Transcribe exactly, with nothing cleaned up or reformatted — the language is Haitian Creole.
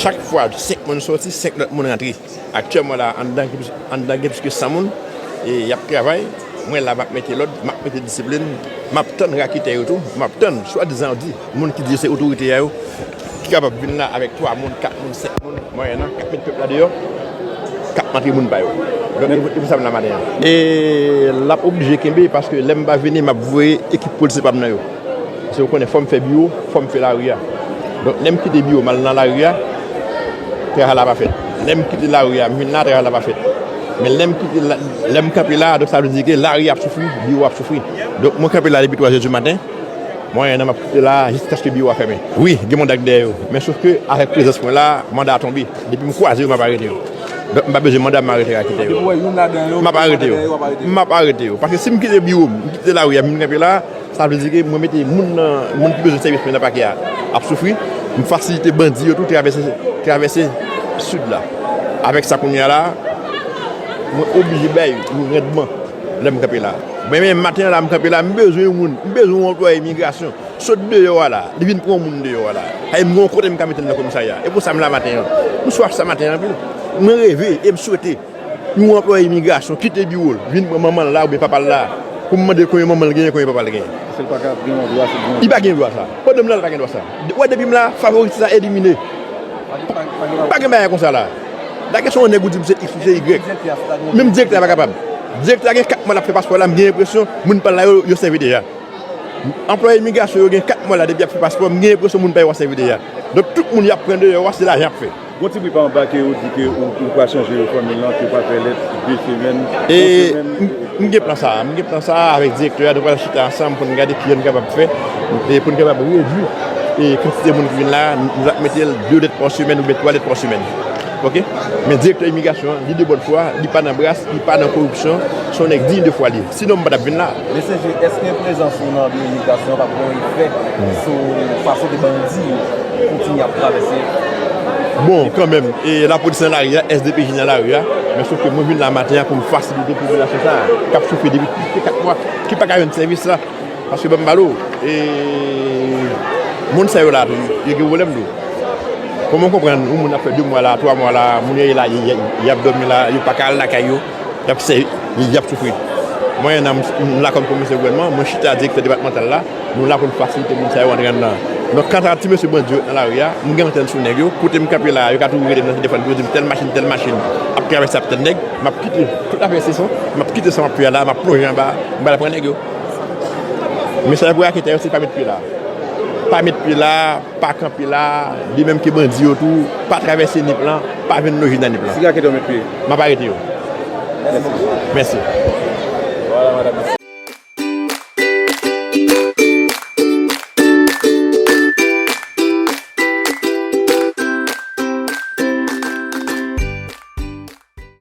Chak fwa, senk moun soti, senk lòt moun rantre. Aktyèlman la, anndan, anndan gen plis ke san moun, e y ap travay. Mwen la, m ap mete lòd, m ap mete disiplin, m ap tann raketè yo tou, m ap tann, swadizan yo di, moun ki di yo se otorite a yo, ki kapab vin la avèk twa moun, kat moun, senk moun, mwayennan, k ap met pèp la deyò, k ap matre moun pa yo. Donk, e pou, e pou sa m la maten an. E l ap oblije kenbe, paske lè m pa vini, m ap voye ekip polisye pa m nan yo. Paske w konnen, fò m fè biwo, fò m fè lari a. Donk, lè m kite biwo m al nan lari a, travay la pa fèt. Lè m kite lari a, m vin la, travay la pa fèt. Men lè m kite la, lè m kanpe la, donk sa vle di ke lari a ap soufri, biwo a ap soufri. Donk, mwen kanpe la depi twa zè di maten, mwayennan m ap kite la jiskaske biwo a fèmen. Wi, gen manda k dèyè yo. Men sof ke avèk prezans mwen la, manda a tonbe. Depi m kwaze yo, m ap arete yo. Donk, m pa bezwen manda, m arete raketè yo. Depi w wè youn ladan yo, m ap arete yo. M ap arete yo. Paske si m kite biwo m, m kite lari a, m vin kanpe la, sa vle di ke mwen mete moun nan, moun ki bezwen sèvis mwen nan pakè a ap soufri. M fasilite bandi yo tou travèse, travèse sid la. Avèk sa kounye a la, mwen oblije bay yon randman lè m kanpe la. Men, men maten an la, m kanpe la, m bezwen yon moun, m bezwen yon anplwaye imigrasyon. Sot deyò a la, li vin pran yon moun deyò a la. Sa vle di m gen yon kote m ka mete l nan komisarya. E pou sa m la maten an. M swaf sa maten an anpil. Mwen reve e m swete yon anplwaye imigrasyon kite biwo l, vin pran manman l la oubyen papa l la, pou m mande konbyen manman l genyen, konbyen papa l genyen. Èske l pa ka gen yon dwa, si l gen yon... Li pa gen dwa sa. Pandan m la, l pa gen dwa sa. De-, wè, depi m la, favoritis la elimine. Pa gen bagay konsa la. La kesyon yon nèg ou di m se X, ou se Y. Menm direktè a pa kapab. Direktè a gen kat mwa l ap fè paspò la, m gen enpresyon moun pa l la yo, yo sèvi deja. Anplwaye imigrasyon yo gen kat mwa la depi y ap fè paspò, m gen enpresyon moun pa yo a sèvi deja. Donk, tout moun y ap pran deyò a, se lajan y ap fè. Gon ti bri pa anba ke yo di ke ou, ou pral chanje fòmil lan, ke w pral fè lèt de semèn, e yon semèn. M, m gen plan sa a, m gen plan sa a avèk direktè a, nou pral chita ansanm pou n gade kijan n kapab fè, e pou n kapab redui, e kantite moun ki vin la, nou ap mete l de lèt pa semèn oubyen twa lèt pa semèn. Oke? Men direktè imigrasyon an, li de bòn fwa, li pa nan bras, li pa nan koripsyon, se yon nèg diy de fwa li ye. Sinon, m pa t ap vin la. Mesye G, èske prezans ou nan biwo imigrasyon p ap gen yon efè sou fason ke bandi yo kontinye ap travèse? Bon, kanmenm, e lapolis nan lari a, S D P J nan lari a, men sof ke mwen vin la maten an pou m fasilite popilasyon sa a, k ap soufri depi plis ke kat mwa, ki pa ka jwenn sèvis la. Paske ban m pale w, e, moun sa yo la tou, yo gen pwoblèm tou. Kòman w konprann yon moun ap fè de mwa la, twa mwa la, moun yo ye la, y, y, y ap dòmi la, yo pa ka al lakay yo, y ap sè, y, y ap soufri. Mwen, nan, m, m la kòm komisè gouvènman, mwen chita direktè depatmantal la, nou la pou n fasilite moun sa yo antre anndan. Donk, kanta ti mesye bandi yo nan lari a, m gen antèn sou nèg yo, kote m kanpe la, yo ka toujou rele m nan telefòn pou yo di m tèl machin, tèl machin ap travèse ap tèl nèg, m ap kite tout afè se son, m ap kite sa m ap fè a la, m ap plonje anba, m pral pran nèg yo. Mesaj pou raketè yo, se pa met pye la. Pa met pye la, pa kanpe la, de menm ke bandi yo tou, pa travèse Nip lan, pa vin loje nan Nip lan. Si raketè yo met pye, m ap arete yo. Mèsi. Mèsi. Vwala, madanm.